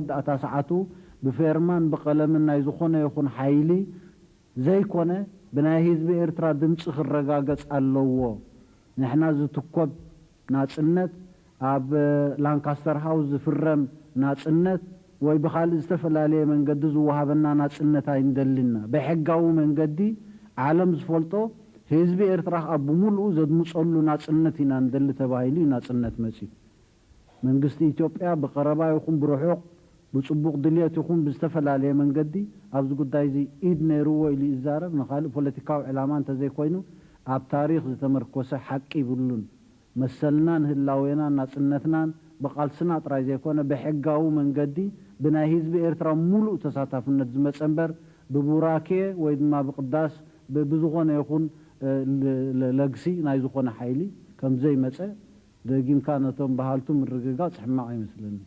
መወዳእታ ሰዓቱ ብፌርማን ብቐለምን ናይ ዝኾነ ይኹን ሓይሊ ዘይኮነ፣ ብናይ ህዝቢ ኤርትራ ድምጺ ክረጋገጽ ኣለዎ። ንሕና ዝትኮብ ናጽነት፣ ኣብ ላንካስተር ሃውስ ዝፍረም ናጽነት ወይ ብኻልእ ዝተፈላለየ መንገዲ ዝወሃበና ናጽነት ኣይንደልን ኢና። ብሕጋዊ መንገዲ፣ ዓለም ዝፈልጦ፣ ህዝቢ ኤርትራ ከኣ ብምሉኡ ዘድምጸሉ ናጽነት ኢና ንደሊ ተባሂሉ እዩ ናጽነት መጺኡ። መንግስቲ ኢትዮጵያ ብቐረባ ይኹን ብርሑቕ፣ ብጽቡቕ ድልየት ይኹን ብዝተፈላለየ መንገዲ ኣብዚ ጉዳይ እዚ ኢድ ነይርዎ ኢሉ ይዛረብ፣ ንኻልእ ፖለቲካዊ ዕላማ እንተዘይኮይኑ ኣብ ታሪኽ ዝተመርኮሰ ሓቂ ይብሉን። መሰልናን ህላዌናን ናጽነትናን ብቓልስና ጥራይ ዘይኮነ ብሕጋዊ መንገዲ ብናይ ህዝቢ ኤርትራ ሙሉእ ተሳታፍነት ዝመጸ እምበር ብቡራኬ ወይ ድማ ብቕዳስ ብ-፣ ብዝኾነ ይኹን፣ እ፣ ለ-፣ ለ-፣ ለግሲ ናይ ዝኾነ ሓይሊ ከም ዘይመጸ ደጊምካ ነቶም በሃልቱ ምርግጋጽ ሕማቕ ኣይመስለንን።